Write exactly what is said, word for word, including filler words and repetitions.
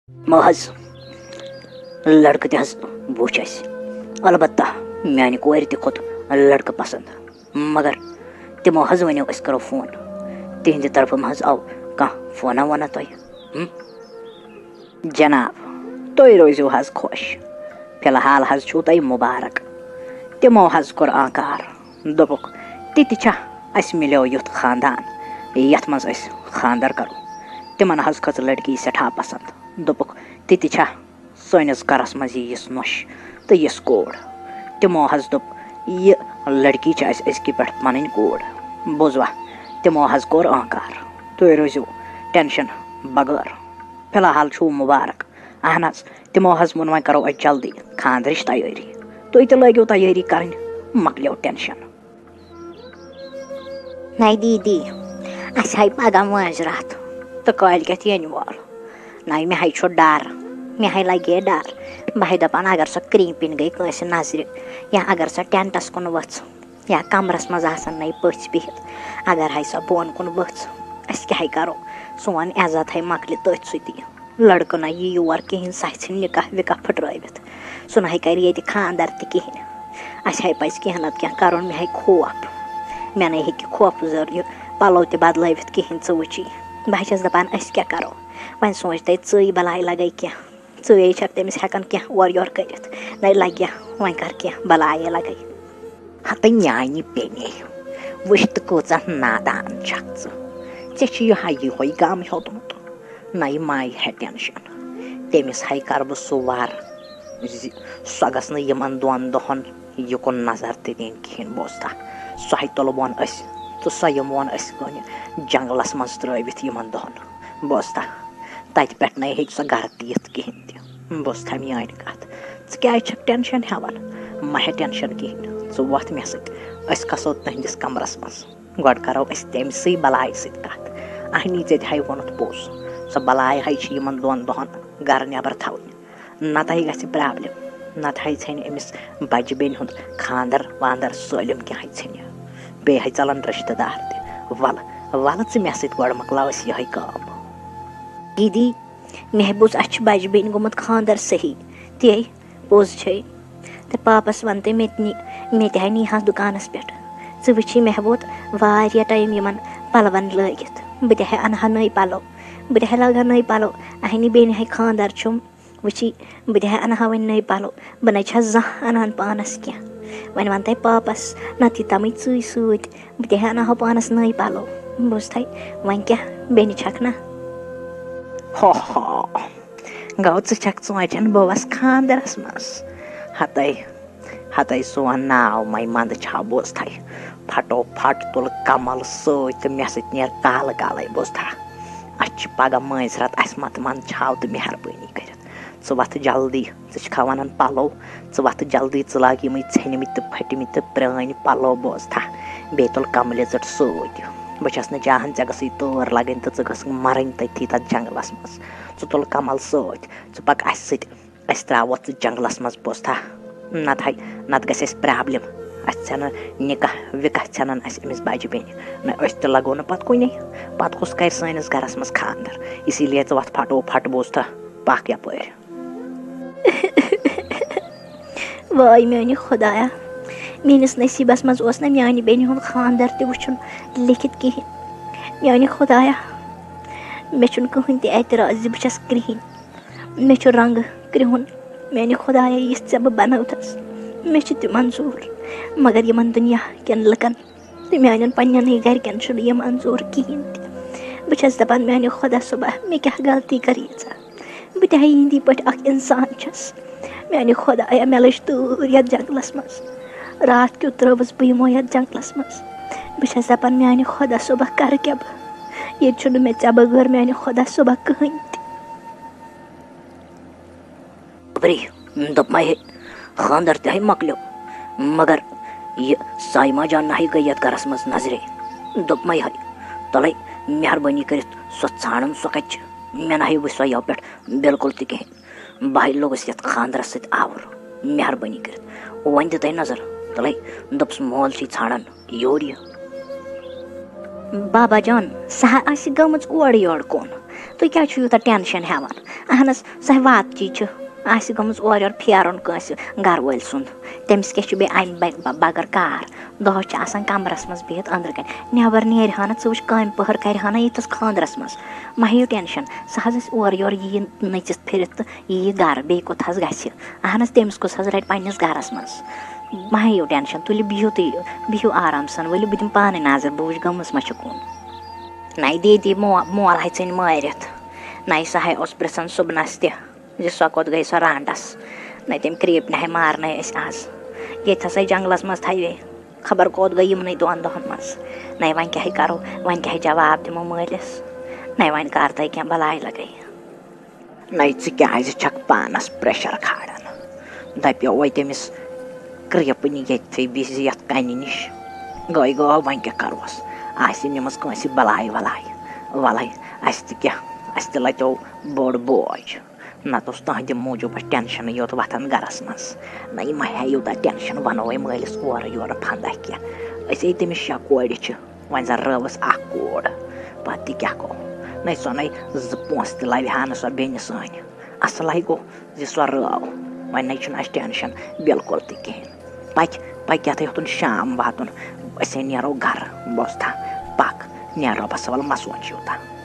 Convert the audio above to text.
ما حظ، لڑکہٕ تہِ حظ وُچھ اَسہِ۔ البتہ میانہِ کورِ تہِ کھوٚت لڑکہٕ پسنٛد، مگر تِمو حظ ؤنِو أسۍ کرو فون۔ تِہنٛدِ طرفہٕ ما حظ آو کانٛہہ فونا وونا تۄہہِ؟ ہم؟ جناب، تُہۍ روٗزِو حظ خۄش۔ فی الحال حظ چھُو تۄہہِ مُبارک۔ تِمو حظ کوٚر آنکار۔ دوٚپُکھ، "تہِ تہِ چھا؟ اَسہِ مِلیو یُتھ خاندان، یَتھ منٛز أسۍ خاندر کرو۔" تِمن حظ کھٔژ لڑکی سٮ۪ٹھاہ پسنٛد۔ دوٚپُکھ، "تہِ تہِ چھا؟ سٲنِس گرس منٛز یی یِژھ نۄش تہٕ یِژھ کوٗر۔" تِمو حظ دوٚپ، "یہِ لڑکی چھِ اَسہِ أزکہِ پٮ۪ٹھ پنٕنۍ کوٗر۔" بوٗزوا؟ تِمو حظ کوٚر آنکار۔ تُہۍ روٗزِو ٹینشن بغٲر۔ فی الحال چھُو مُبارک۔ اہن حظ، تِمو حظ ووٚن، "وۄنۍ کرو أسۍ جلدی خاندرٕچ تیٲری۔ تُہۍ تہِ لٲگِو تیٲری کرٕنۍ، مۄکلیو ٹینشن۔" نَے دیٖدی، اَسہِ ہاے پگاہ مٲنٛزِ راتھ تہٕ کٲلۍ کٮ۪تھ یِنہٕ وول۔ نَے مےٚ ہاے چھُ ڈر، مےٚ ہاے لگے ڈر۔ بہٕ ہاے دَپان، اگر سۄ کرٛیٖمپِنۍ گٔے کٲنٛسہِ نظرِ، یا اگر سۄ ٹٮ۪نٹَس کُن ؤژھ، یا کمرس منٛز آسن نَے پٔژھۍ بِہِتھ، اگر ہاے سۄ بۄن کُن ؤژھ، أسۍ کیٛاہ ہاے کرو؟ سون عزت ہاے مۄکلہِ تٔتھۍ سۭتی۔ لڑکہٕ نہ یی یور کِہیٖنۍ، سُہ ژھٕنہِ نکاح وکاح پھٕٹرٲوِتھ۔ سُہ نہ ہیٚکہِ کرِ ییٚتہِ خاندر تہِ کِہیٖنۍ۔ اَسہِ ہاے پزِ کینٛہہ نتہٕ کینٛہہ کرُن، مےٚ ہاے خوف۔ مےٚ نَے ہیٚکہِ خوفہٕ ذٔریعہٕ پلو تہِ بدلٲوِتھ کِہیٖنۍ، ژٕ وٕچھی۔ بہٕ ہاے چھَس دَپان، أسۍ کیٛاہ کرو؟ وۄنۍ سونٛچ تَے ژٕے، بلاے لگے کینٛہہ۔ ژٕے چھَکھ تٔمِس ہٮ۪کان کینٛہہ اورٕ یورٕ کٔرِتھ۔ نَے لگہِ، وۄنۍ کر کینٛہہ، بلایے لگے۔ ہتہٕ میانہِ بیٚنے، وٕچھ تہٕ کۭژاہ نادان چھکھ ژٕ۔ ژےٚ چھُ یِہوٚے، یِہوٚے غم ہیوٚتمُت۔ نَے مایہِ ہے ٹینشن۔ تٔمِس ہے کرٕ بہٕ سُہ وَر زِ سۄ گٔژھ نہٕ یِمن دۄن دۄہن یِکُن نظر تہِ دِنۍ کِہیٖنۍ، بوزتھا؟ سۄ ہے تُلہٕ بون أسۍ تہٕ سۄ یِمون أسۍ کُنہِ جنگلس منٛز ترٲوِتھ یِمن دۄہن، بوزتھا؟ تتہِ پٮ۪ٹھ نَے ہیٚکہِ سۄ گرٕ تہِ یِتھ کِہیٖنۍ تہِ۔ بوزتھا میٲنۍ کتھ؟ ژٕ کیازِ چھکھ ٹینشن ہٮ۪وان؟ مہ ہےٚ ٹینشن کِہیٖنۍ، ژٕ وۄتھ مےٚ سۭتۍ، أسۍ کھسو تُہنٛدِس کمرس منٛز۔ گۄڈٕ کرو أسۍ تٔمۍ سٕے بلایہِ سۭتۍ کتھ۔ اہنی، ژےٚ تہِ ہاے ووٚنُتھ پوٚز، سۄ بلاے ہاے چھِ یِمن دۄن دۄہن گرٕ نٮ۪بر تھاوٕنۍ، نتہٕ ہاے گژھِ پرابلم، نتہٕ ہاے ژھینہِ أمِس بجہِ بیٚنہِ ہُنٛد خاندر واندر، سٲلِم کینٛہہ ہاے ژھینہِ۔ بیٚیہِ ہاے ژلن رشتہٕ دار تہِ۔ ولہٕ، ولہٕ ژٕ مےٚ سۭتۍ، گۄڈٕ مۄکلاو أسۍ یِہوٚے کٲم۔ دیٖدی، مےٚ بوٗز، اَسہِ چھُ بَجہِ بیٚنہِ گوٚمُت خانٛدر صحیح۔ تے پوٚز چھے۔ تہٕ پاپَس وَن تہٕ مےٚ تہِ نی-، مےٚ تہِ ہا نی ہَس دُکانَس پٮ۪ٹھ۔ ژٕ وٕچھی، مےٚ ووت واریاہ ٹایم یِمَن پَلوَن لٲگِتھ۔ بہٕ تہِ ہا اَنہٕ ہا نٔے پَلو۔ بہٕ تہِ ہا لاگہٕ ہا نٔے پَلو۔ اَہنہِ بیٚنہِ ہَے خانٛدر چھُم۔ وٕچھی، بہٕ تہِ ہا اَنہٕ ہا وۄنۍ نٔے پَلو۔ بہٕ نَے چھَس زانٛہہ اَنان پانَس کینٛہہ۔ وۄنۍ وَن تَے پاپَس، نَتہٕ یہِ تَمٕے ژٕے سۭتۍ۔ بہٕ تہِ ہا اَنہٕ ہا پانَس نٔے پَلو۔ بوٗزتھَے، وۄنۍ کیٛاہ، بیٚنہِ چھَکھ نا؟ ہا ہا۔ گوٚو ژٕ چھَکھ ژونٛچَن بٲوَس خانٛدرَس منٛز۔ ہَتَے، ہَتَے سون ناو مَے منٛدٕ چھا، بوٗزتھَے۔ پھَٹو پھَٹ تُل کَمَل سۭتۍ تہٕ مےٚ سۭتۍ نیر کالہٕ کالَے، بوٗزتھا۔ اَسہِ چھِ پَگاہ مٲنٛزِ راتھ، اَسہِ مَتہٕ منٛد چھاو تہٕ مہربٲنی کٔرِتھ۔ ژٕ وۄتھ جلدی، ژٕ چھِکھا وَنان پَلو؟ ژٕ وۄتھ جلدی، ژٕ لاگ یِمٕے ژھیٚنمٕتۍ تہٕ پھٔٹمٕتۍ تہٕ پرٛٲنۍ پَلو، بوزتھا؟ بیٚیہِ تُل کَملہِ زٔٹ سۭتۍ۔ بہٕ چھَس نہٕ چاہان ژےٚ گٔژھٕے تٲر لَگٕنۍ تہٕ ژٕ گٔژھکھ مَرٕنۍ تٔتھی تَتھ جنٛگلَس منٛز۔ ژٕ تُل کَمَل سۭتۍ، ژٕ پَکھ اَسہِ سۭتۍ، أسۍ ترٛاووتھ ژٕ جنٛگلَس منٛز، بوزتھا؟ نَتہٕ ہَے، نَتہٕ گژھِ اَسہِ پرٛابلِم۔ اَسہِ ژھٮ۪نَن نِکاح وِکاح ژھٮ۪نَن اَسہِ أمِس بَجہِ بیٚنہِ۔ نہ، أسۍ تہِ لَگو نہٕ پَتہٕ کُنے۔ پَتہٕ کُس کَرِ سٲنِس گَرَس منٛز خانٛدر؟ اسی لیے ژٕ وۄتھ پھَٹو پھَٹ، بوزتھا؟ پَکھ یَپٲرۍ۔ واے میانہِ خۄدایا، میٲنِس نصیٖبس منٛز اوس نہٕ میانہِ بیٚنہِ ہُنٛد خانٛدر تہِ وٕچھُن لیکھِتھ کِہیٖنۍ۔ میانہِ خۄدایا، مےٚ چھُنہٕ کٕہٕنۍ تہِ اعتراض زِ بہٕ چھَس کرٛہِنۍ۔ مےٚ چھُ رنٛگ کرٛہُن۔ میانہِ خۄدایا، یِژھ ژےٚ بہٕ بنٲوتھس، مےٚ چھِ تہِ منظوٗر، مگر یِمن دُنیا کٮ۪ن لُکن تہٕ میانٮ۪ن پننٮ۪نٕے گرِکٮ۪ن چھُنہٕ یہِ منظوٗر کِہیٖنۍ تہِ۔ بہٕ چھَس دَپان، میانہِ خۄدا صٲبا، مےٚ کیٛاہ غلطی کٔر ییٖژاہ؟ بہٕ تہِ ہا یِہِنٛدی پٲٹھۍ اکھ اِنسان چھَس۔ میانہِ خۄدایا، مےٚ لٔج تۭر یَتھ جنٛگلَس منٛز۔ راتھ کیُتھ ترٛٲوٕس بہٕ یِمو یَتھ جنٛگلَس منٛز۔ بہٕ چھَس دَپان، میانہِ خۄدا صٲبا، کَرٕ کیٛاہ بہٕ؟ ییٚتہِ چھُنہٕ مےٚ ژےٚ بغٲر، میانہِ خۄدا صٲبا، کٕہٕنۍ تہِ۔ خبرے، دوٚپمَے ہے، خانٛدر تہِ ہے مۄکلیو، مگر یہِ سایما جان نہ ہے گٔے یَتھ گَرَس منٛز نظرے۔ دوٚپمَے ہے، تَلَے، مہربٲنی کٔرِتھ سۄ ژھانٛڈُن، سۄ کَتہِ چھِ؟ مےٚ نہ ہے وٕچھ سۄ یَوٕ پٮ۪ٹھ بِلکُل تہِ کِہیٖنۍ۔ بہٕ ہے لوٚگُس یَتھ خانٛدرَس سۭتۍ آوُر۔ مہربٲنی کٔرِتھ وۄنۍ دِتَے نظر۔ تَلَے، دوٚپُس، مول چھُے ژھانٛڈان یور یہِ۔ بابا جان، سۄ ہا آسہِ گٔمٕژ اورٕ یورٕ کُن۔ تُہۍ کیٛازِ چھِو یوٗتاہ ٹٮ۪نشَن ہٮ۪وان؟ اہن حظ، سۄ واتچی چھِ، آسہِ گٔمٕژ اورٕ یورٕ پھیرُن کٲنٛسہِ گَرٕ وٲلۍ سُنٛد، تٔمِس کیٛاہ چھُ بیٚیہِ اَمہِ بَ- بَ- بغٲر کار؟ دۄہَس چھِ آسان کَمرَس منٛز بِہِتھ أنٛدرٕ کَنہِ، نٮ۪بَر نیرِ ہا نہٕ، ژٕ وٕچھ کامہِ پٔہر کَرِ ہا نہٕ ییٖتِس خانٛدرَس منٛز۔ مہ ہیٚیِو ٹٮ۪نشَن، سۄ حظ اَسہِ اورٕ یورٕ یِیہِ نٔژِتھ پھِرِتھ تہٕ یِیہِ گَرٕ، بیٚیہِ کوٚت حظ گژھِ؟ اہن حظ، تٔمِس کُس حظ رَٹہِ پنٛنِس گَرَس منٛز؟ مہ ہیٚیِو ٹٮ۪نشَن، تُلِو بِہِو تُہۍ، بِہِو آرام سان، ؤلِو بہٕ دِمہٕ پانَے نظر، بہٕ وٕچھِ گٔمٕژ ما چھِ کُن۔ نَے دیدی، مو- مول ہَے ژھٕنۍ مٲرِتھ۔ نَے سۄ ہَے اوس پرٛژھان صُبنَس تہِ زِ سۄ کوٚت گٔے سۄ رانٛٹَس۔ نَے تٔمۍ کرٛیٖپۍ نَے مارنَے أسۍ آز۔ ییٚتہِ ہَسا جنٛگلَس منٛز تھاوے۔ خبر کوٚت گٔے یِمنٕے دۄن دۄہَن منٛز۔ نَے وۄنۍ کیٛاہ کَرو؟ وۄنۍ کیٛاہ جواب دِمو مٲلِس؟ نَے وۄنۍ کَر تہٕ کینٛہہ بَلاے لَگے۔ نَے ژٕ کیٛازِ چھَکھ پانَس پرٛیشَر کھالان؟ دَپیو وۄنۍ تٔمِس کرٛیپٕنۍ ییٚتھٕے بِہزِ یَتھ کَنہِ نِش۔ گٔے گٲو، وۄنۍ کیٛاہ کَروس؟ آسہِ نِمٕژ کٲنٛسہِ بَلاے وَلاے۔ وَلَے، اَسہِ تہِ کیٛاہ، اَسہِ تہِ لَتیو بوٚڑ بوج۔ نَتہٕ اوس تُہٕنٛدِ موٗجوٗب اَسہِ ٹٮ۪نشَنٕے یوت وۄتھان گَرَس منٛز۔ نہ، یہِ ما ہیٚیہِ یوٗتاہ ٹٮ۪نشَن، وَنو وۄنۍ مٲلِس اورٕ یورٕ پھنٛدہ کینٛہہ۔ أسۍ ہے تٔمِس شےٚ کورِ چھِ، وۄنۍ زَن رٲوٕس اَکھ کوٗر۔ پَتہٕ تہِ کیٛاہ گوٚو؟ نَے سۄ نَے زٕ پونٛسہٕ تہِ لَوِ ہا نہٕ سۄ بیٚنہِ سٲنۍ۔ اَصلَے گوٚو زِ سۄ رٲو۔ وۄنۍ نَے چھُنہٕ اَسہِ ٹٮ۪نشَن بِلکُل تہِ کِہیٖنۍ۔ پَکہِ، پَکہِ یَتھٕے ہیوٚتُن شام واتُن، أسۍ ہے نیرو گَرٕ۔ بوزتھا، پَک، نیر رۄبَس حوال، مہ سونٛچ یوٗتاہ۔